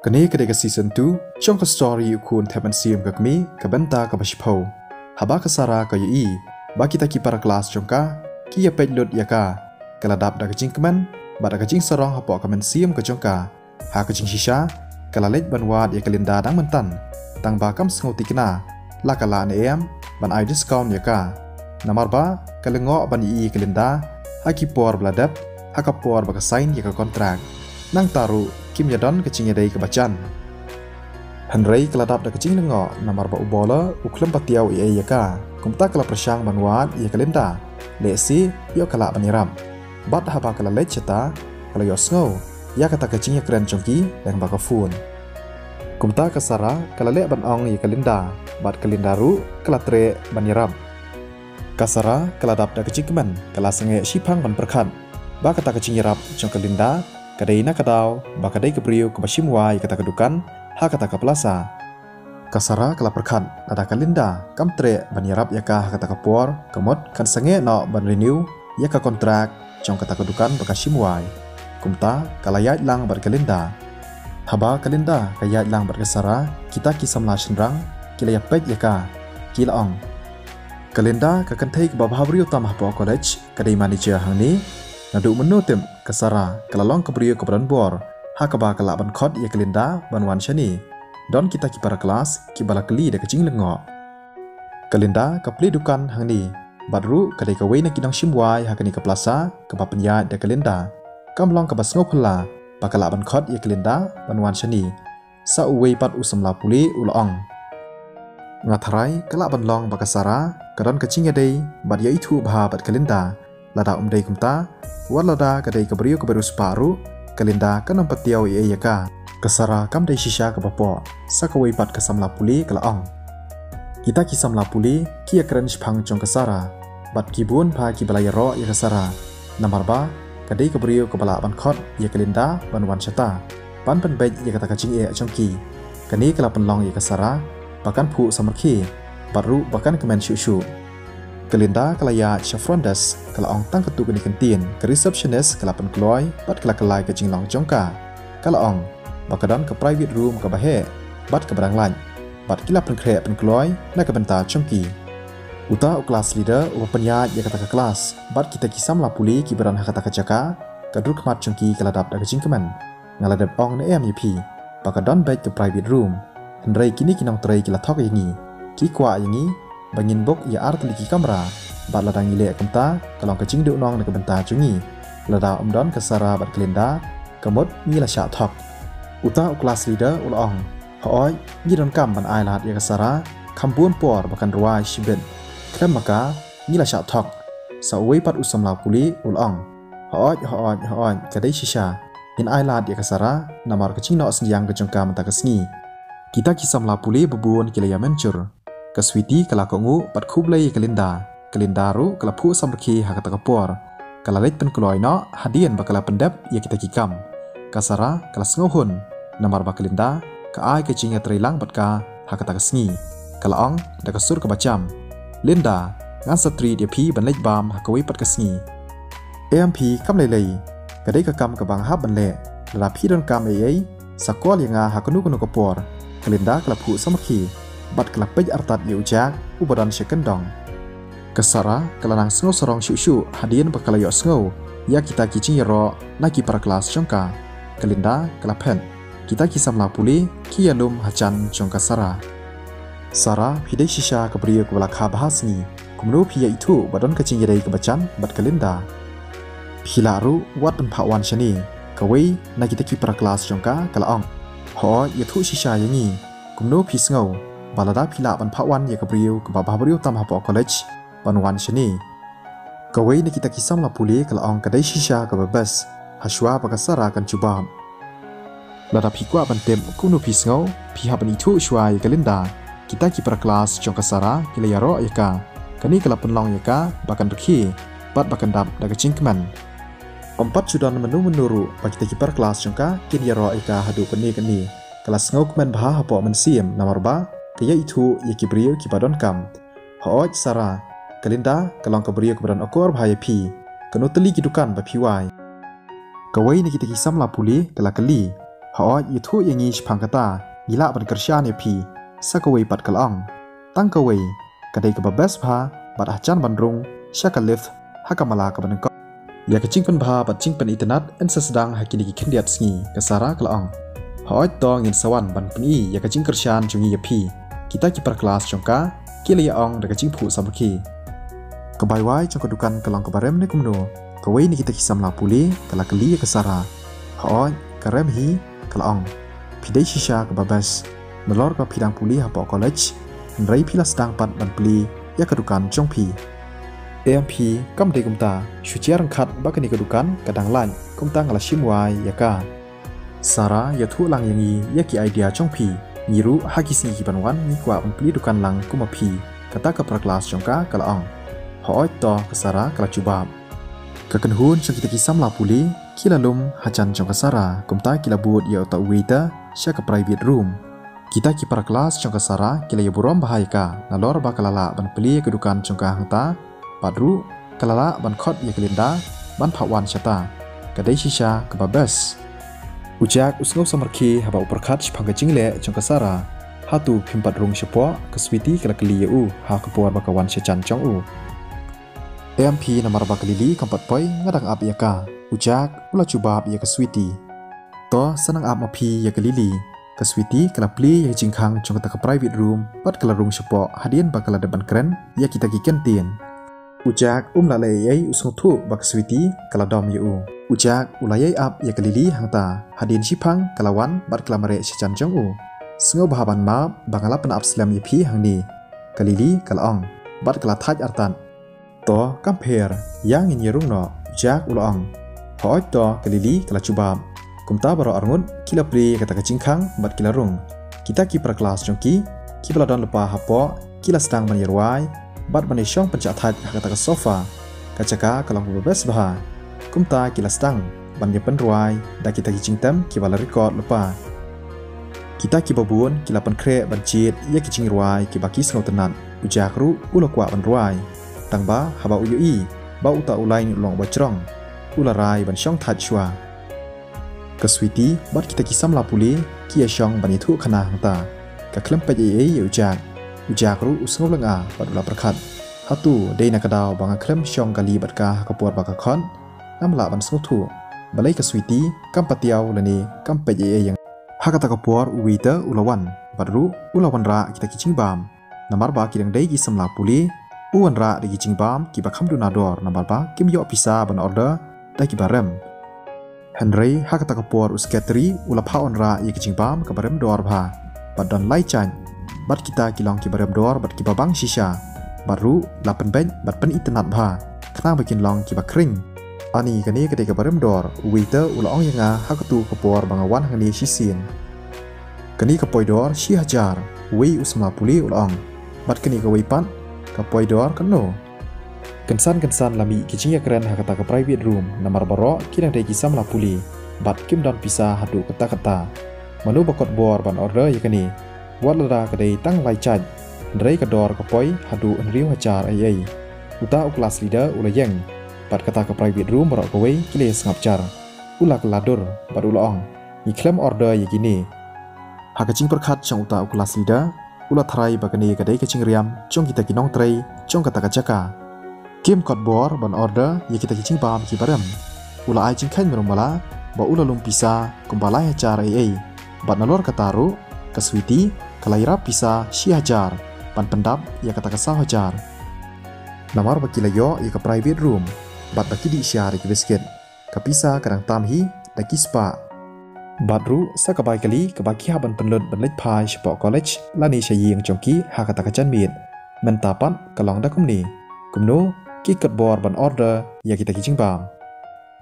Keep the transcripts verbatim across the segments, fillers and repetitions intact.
Kane ka dei ka season two jong ka story U Khun Thep Mynsiem ka Kmie, ka bynta kaba shiphew. Haba ka Sara ka ïohi ba kita ki para klas jong ka ki ïa peit lut ïa ka, ka la dap da ka jingkmen bad da ka jingsarong hapoh ka mynsiem ka jong ka. Ha ka jingshisha ka la leit ban wad ïa ka Linda dang mynta, tang ba kam sngew thikna la ka lah ne em ban ai discount ïa ka. Namar ba ka lyngngoh ban ïohi ïa ka Linda ha ki por ba la dep, ha ka por ba ka sign ïa ka kontrak. Nangta ruh kim ïa don ka jingïadei kaba jan. Hynrei ka la dap da ka jinglyngngoh namar ba u bowler u khlem patiaw ei ei ïa ka. Kumta ka la pyrshang ban wad ïa ka Linda, lehse ïoh ka lah ban ïarap. Bad haba ka la leit shata ka la ïohsngew ïa kata ka jingïakren jong ki lyngba ka phone. Kumta ka Sara ka la leh ban ong ïa ka Linda, bad ka Linda ruh ka la treh ban ïarap. Ka Sara ka la dap da ka jingkmen, ka la sangeh shiphang ban pyrkhat ba kata ka jingïarap jong ka Linda ka dei na ka daw ba ka dei ka briew kaba shim wai ïa kata ka dukan ha kata ka plaza. Ka Sara ka la pyrkhat, lada ka Linda kam treh ban ïarap ïa ka ha kata ka por, ka mut kan sangeh noh ban renew ïa ka kontrak jong kata ka dukan ba ka shim wai. Kumta ka la ïaid lang bad ka Linda. Haba ka Linda ka ïaid lang bad ka Sara, kita ki samla shynrang ki la ïa peit ïa ka, ki la ong, "Ka Linda ka kynthei kaba bhabriew tam hapoh college, ka dei manager hangne. Naduh mynno tip ka Sara ka la long ka briew kaba don bor, ha kaba ka lah ban khot ïa ka Linda ban wan shane." Don kita ki para klas kiba la kylli da ka jinglyngngoh. Ka Linda ka plie dukan hangne, bad ruh ka dei kawei na ki nongshim wai ha kane ka plaza kaba pynïaid da ka Linda. Kam long kaba sngewphylla ba ka lah ban khot ïa ka Linda ban wan shane. Sa uwei pat u samla pule u la ong, "Nga tharai ka lah ban long ba ka Sara ka don ka jingïadei bad ïaithuh bha bad ka Linda. Lada ym dei kumta, wat lada ka dei ka briew kaba riewspah ruh, ka Linda kan ym patiaw ei ei ïa ka." Ka Sara kam dei shisha kaba poh, sa kawei pat ka samla pule ka la ong. Kita ki samla pule ki ïakren shiphang jong ka Sara, bad ki bun bha kiba la ïaroh ïa ka Sara. Namar ba ka dei ka briew kaba lah ban khot ïa ka Linda ban wan shata ban pynbeit ïa kata ka jingeh jong ki. Kane ka la pynlong ïa ka Sara ba kan phuh samrkhie, bad ruh ba kan kmen shuh shuh. Ka Linda ka la ïaid sha front desk, ka la ong tang katto katne kyntien. Ka receptionist ka la pynkloi bad ka la kyllai ka jinglong jong ka. Ka la ong ba ka don ka private room kaba heh bad kaba dang lait, bad ki la pynkhreh pynkloi na ka bynta jong ki. Uta u class leader uba pynïaid ïa kata ka klas bad kita ki samla pule kiba don ha kata ka jaka, ka dur khmat jong ki ka la dap da ka jingkmen. "Nga la dep ong ne em ïa phi ba ka don beit ka private room, hynrei kine ki nongtrei ki la thok ïa ngi. Ki kwah ïa ngi ba ngin book ïa ar tylli ki kamra, bad lada ngi leh kumta ka long ka jingduhnong na ka bynta jong ngi. Lada ym don ka Sara bad ka Linda, ka mut ngi la shah thok." Uta u class leader u la ong, "Hooid, ngi donkam ban ailad ïa ka Sara, kham bun por ba kan rwai shibit. Khlem ma ka ngi la shah thok." Sa uwei pat u samla pule u la ong, "Hooid, hooid, hooid, ka dei shisha. Ngin ailad ïa ka Sara namar ka jingnoh synñiang ka jong ka mynta ka sngi." Kita ki samla pule babun ki la ïa mynjur. Ka Sweety ka la kohnguh bad khublei ïa ka Linda. Ka Linda ruh ka la phuh samrkhie ha kata ka por. Ka la leit pynkloi noh hadien ba ka la pyndep ïa kita ki kam. Ka Sara ka la sngewhun namar ba ka Linda ka ai ka jingïatreilang bad ka ha kata ka sngi. Ka la ong da ka sur kaba jam, "Linda, ngan sa treat ïa phi ban leit bam ha kawei pat ka sngi." "Em phi, kam lei lei, ka dei ka kam kaba nga hap ban leh. Lada phi donkam ei ei, sa call ïa nga ha kano kano ka por." Ka Linda ka la phuh samrkhie bad ka la peit artat ïa u Jack uba don sha kyndong. Ka Sara ka la nang sngewsarong shuh shuh hadien ba ka la ïohsngew ïa kita ki jingïaroh na ki para klas jong ka. Ka Linda ka la phet. Kita ki samla pule ki ïalum hajan jong ka Sara. "Sara, phi dei shisha ka briew kaba la kha bha sngi. Kumno phi ïa ithuh ba don ka jingïadei kaba jan bad ka Linda? Phi lah ruh wat ban phah wan shane." Kawei na kita ki para klas jong ka ka la ong, "Hooid, ïathuh shisha ïa ngi. Kumno phi sngew ba lada phi lah ban phah wan ïa ka briew kaba bhabriew tam hapoh college ban wan shane?" Kawei na kita ki samla pule ka la ong, "Ka dei shisha kaba best." Hashwa ba ka Sara kan jubab, "Lada phi kwah ban tip kumno phi sngew, phi hap ban ithuh shuwa ïa ka Linda. Kita ki para klas jong ka Sara ki la ïaroh ïa ka. Kane ka la pynlong ïa ka ba kan rkhie bad ba kan dap da ka jingkmen." Ym pat ju don mynno mynno ruh ba kita ki para klas jong ka kin ïaroh ïa ka haduh kane kane. Ka la sngewkmen bha hapoh mynsiem namar ba ka ïa ithuh ïa ki briew kiba donkam. "Hooid Sara, ka Linda ka long ka briew kaba don akor bha ïa phi. Kano tylli ki dukan ba phi wai?" Kawei na kita ki samla pule ka la kylli, Hooid, ïathuh ïa ngi shaphang kata, ngi lah ban kyrshan ïa phi. Sa kawei pat ka la ong. Tang kawei, ka dei kaba best bha, bad hajan ban rung sha ka lift ha ka mala kaba nyngkong. Ïa ka jingpynbha bad jingpynitynnad yn sa sdang ha kine ki khyndiat sngi, ka Sara ka la ong. Hooid to, ngin sa wan ban pyni ïa ka jingkyrshan jong ngi ïa phi. Kita ki para klas jong ka ki la ïa ong da ka jingphuh samrkhie. Ka bai wai jong ka dukan ka long kaba rem ne kumno? Kawei na kita ki samla pule ka la kylli ïa ka Sara. Hooid, ka rem hi, ka la ong. Phi dei shisha kaba best. Nalor ba phi dang pule hapoh college, hynrei phi la sdang pat ban plie ïa ka dukan jong phi. Em phi, kam dei kumta, shu jia ryngkat ba kane ka dukan ka dang lait, kumta nga la shim wai ïa ka. Sara, ïathuh lang ïa ngi ïa ki idea jong phi. Ngi ruh ha ki sngi ki ban wan ngi kwah ban plie dukan lang kum ma phi, kata ka para klas jong ka ka la ong. Hooid to, ka Sara ka la jubab. Ka kynhun jong kita ki samla pule ki la lum hajan jong ka Sara, kumta ki la bud ïa uta u waiter sha ka private room. Kita ki para klas jong ka Sara ki la ïa burom bha ïa ka, nalor ba ka la lah ban plie ka dukan jong ka hangta, bad ruh ka la lah ban khot ïa ka Linda ban phah wan shata. Ka dei shisha kaba best. U Jack u sngew samrkhie haba u pyrkhat shaphang ka jingleh jong ka Sara. Hato phim pat rung shapoh, ka Sweety ka la kylli ïa u ha ka por ba ka wan shajan jong u. Em phi, namar ba ka Lily kam pat poi, nga dang ap ïa ka, u Jack u la jubab ïa ka Sweety. To, sa nang ap ma phi ïa ka Lily. Ka Sweety ka la plie ïa ka jingkhang jong kata ka private room bad ka la rung shapoh hadien ba ka la dep ban kren ïa kita ki kyntien. U Jack um lah leh ei ei, u sngewthuh ba ka Sweety ka la dom ïa u. U Jack u la ïai ap ïa ka Lily hangta, hadien shiphang ka la wan bad ka la mareh shajan jong u. Sngewbha ban map ba nga la pynap slem ïa phi hangne, ka Lily ka la ong bad ka la thait artat. To, kam pher, ïa ngin ïa rung noh, u Jack u la ong. Hooid to, ka Lily ka la jubab. Kumta baroh arngut ki la plie ïa kata ka jingkhang bad ki la rung. Kita ki para klas jong ki kiba la don lypa hapoh ki la sdang ban ïa rwai bad ban ïa shong pynjah thait ha kata ka sofa. Ka jaka ka long kaba best bha. Kumta ki la sdang ban ïa pynrwai da kita ki jingtem kiba la record lypa. Kita kiba bun ki la pynkhreh ban jied ïa ki jingrwai kiba ki sngewtynnad. U Jack ruh u la kwah ban rwai. Tangba haba u ïohi ba uta u line u long uba jrong, u la rai ban shong thait shuwa. Ka Sweety bad kita ki samla pule ki ïa shong ban ïathuh khana hangta. Ka khlem peit ei ei ïa u Jack. U Jack ruh u sngew lynga bad u la pyrkhat. Hato dei na ka daw ba nga khlem shong kali bad ka ha ka por ba ka khot? Ngam lah ban sngewthuh balei ka Sweety kam patiaw lane kam peit ei ei ïa nga. Ha kata ka por u waiter u la wan bad ruh u la wanrah kita ki jingbam. Namar ba ki dang dei ki samla pule, u wanrah da ki jingbam kiba kham duna dor, namar ba kim ïoh pisa ban order da kiba rem. Hynrei ha kata ka por u secretary u la phah wanrah ïa ki jingbam kaba rem dor bha bad don lai jait. Bad kita ki long kiba rem dor bad kiba bang shisha. Bad ruh la pynbeit bad pynitynnad bha, khnang ba kin long kiba khring. Ani, kane ka dei kaba rem dor, u waiter u la ong ïa nga ha katu ka por ba nga wan hangne shisien. Kane ka poi dor shi hajar, uwei u samla pule u la ong. Bad kane kawei pat ka poi dor katno? Kynsan kynsan la mih ki jingïakren ha kata ka private room, namar baroh ki dang dei ki samla pule bad kim don pisa haduh katta katta. Mano ba kot bor ban order ïa kane? Wat lada ka dei tang lai jait, hynrei ka dor ka poi haduh hynriew hajar ei ei. Uta u class leader u la ïeng bad kata ka private room baroh kawei ki la ïa sngap jar. U la kylla dur bad u la ong, ngi khlem order ïa kine. Ha ka jingpyrkhat jong uta u class leader, u la tharai ba kane ka dei ka jingriam jong kita ki nongtrei jong kata ka jaka. Kim kot bor ban order ïa kita ki jingbam kiba rem. U la ai jingkheiñ mano mala ba u la lum pisa kumba lai hajar ei ei. Bad nalor kata ruh, ka Sweety ka la ïarap pisa shi hajar ban pyndap ïa kata ka saw hajar. Namar ba ki la ïoh ïa ka private room bad ba ki dih sha da ki biskit, ka pisa ka dang tam hi da ki spah. Bad ruh sa ka bai kali kaba ki hap ban pynlut ban leit phai shapoh college lane sha ïing jong ki ha kata ka janmiet. Mynta pat ka long da kumne. Kumno ki kot bor ban order ïa kita ki jingbam?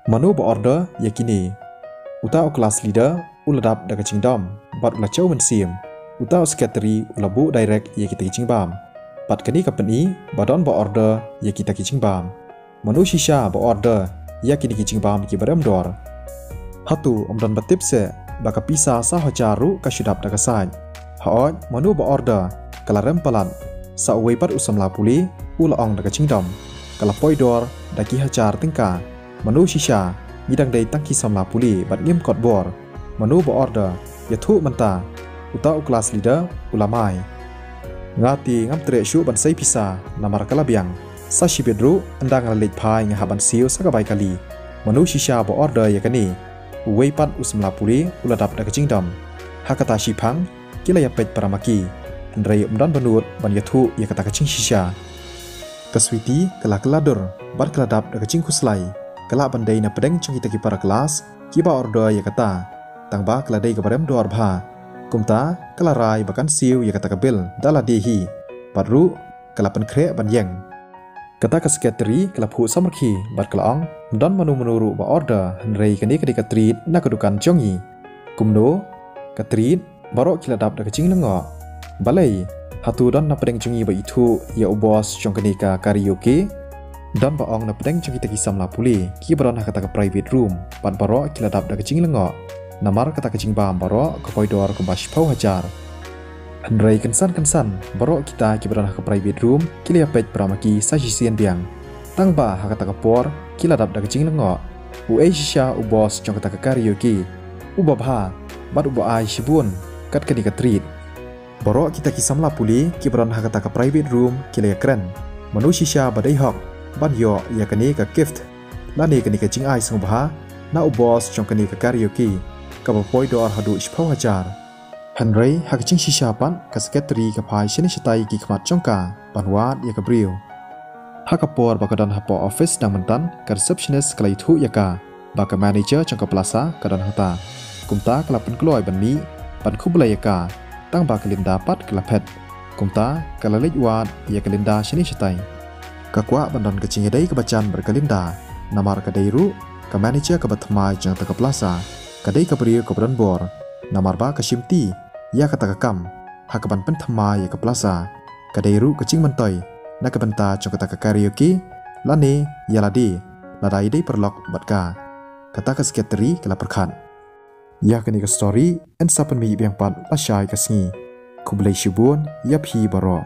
Mano ba order ïa kine? Uta u class leader u la dap da ka jingdom bad u la jaw mynsiem. Uta u secretary u la buh direct ïa kita ki jingbam. Bad kane ka pyni ba don ba order ïa kita ki jingbam. Mano shisha ba order ïa kine ki jingbam kiba rem dor? Hato ym don ba tip seh ba ka pisa saw hajar ruh ka shu dap da ka sait? Hooid, mano ba order? Ka la rem palat. Sa uwei pat u samla pule u la ong da ka jingdom. Ka la poi dor da ki hajar tyngka. Mano shisha, ngi dang dei tang ki samla pule bad ngim kot bor. Mano ba order? Ïathuh mynta. Uta u class leader u la mai. Nga te ngam treh shuh ban sei pisa, namar ka la biang. Sa shibit ruh, ynda nga la leit phai nga hap ban siew sa ka bai kali. Mano shisha ba order ïa kane? Uwei pat u samla pule u la dap da ka jingdom. Ha kata shiphang, ki la ïapeit para ma ki. Hynrei ym don ba nud ban ïathuh ïa kata ka jingshisha. Ka Sweety ka la kylla dur bad ka la dap da ka jingkhuslai. Ka lah ban dei na pdeng jong kita ki para klas kiba order ïa kata. Tang ba ka la dei kaba rem dor bha. Kumta ka la rai ba kan siew ïa kata ka bill da lade hi. Bad ruh ka la pynkhreh ban ïeng. Kata ka secretary ka la phuh samrkhie bad ka la ong, "Ym don mano mano ruh ba order, hynrei kane ka dei ka treat na ka dukan jong ngi." "Kumno? Ka treat?" Baroh ki la dap da ka jinglyngngoh. "Balei, hato don na pdeng jong ngi ba ithuh ïa u boss jong kane ka karaoke?" Don ba ong na pdeng jong kita ki samla pule kiba don ha kata ka private room. Bad baroh ki la dap da ka jinglyngngoh. Namar kata ka jingbam baroh ka poi dor kumba shiphew hajar. Hynrei kynsan kynsan, baroh kita kiba don ha ka private room ki la ïapeit para ma ki sa shisien biang. Tang ba ha kata ka por ki la dap da ka jinglyngngoh. Uei shisha u boss jong kata ka karaoke? Uba bha bad uba ai shibun kat kane ka treat. Baroh kita ki samla pule kiba don ha kata ka private room ki la ïakren. Mano shisha ba dei hok ban ïoh ïa kane ka gift lane kane ka jingai sngewbha na u boss jong kane ka karaoke kaba poi dor haduh shiphew hajar? Hynrei ha ka jingshisha pat ka secretary ka phai shane shatai ki khmat jong ka ban wad ïa ka briew. Ha ka por ba ka don hapoh office dang mynta, ka receptionist ka la ïathuh ïa ka ba ka manager jong ka plaza ka don hangta. Kumta ka la pynkloi ban mih ban khublei ïa ka, tang ba ka Linda pat ka la phet. Kumta ka la leit wad ïa ka Linda shane shatai. Ka kwah ban don ka jingïadei kaba jan bad ka Linda, namar ka dei ruh ka manager kaba thymmai jong kata ka plaza. Ka dei ka briew kaba don bor, namar ba ka shimti ïa kata ka kam ha kaban pynthymmai ïa ka plaza. Ka dei ruh ka jingmyntoi na ka bynta jong kata ka karaoke lane ïa lade lada ïadei paralok bad ka. Kata ka secretary ka la pyrkhat. Ïa kane ka story yn sa pynmih biang pat lashai ka sngi. Khublei shibun ïa phi baroh.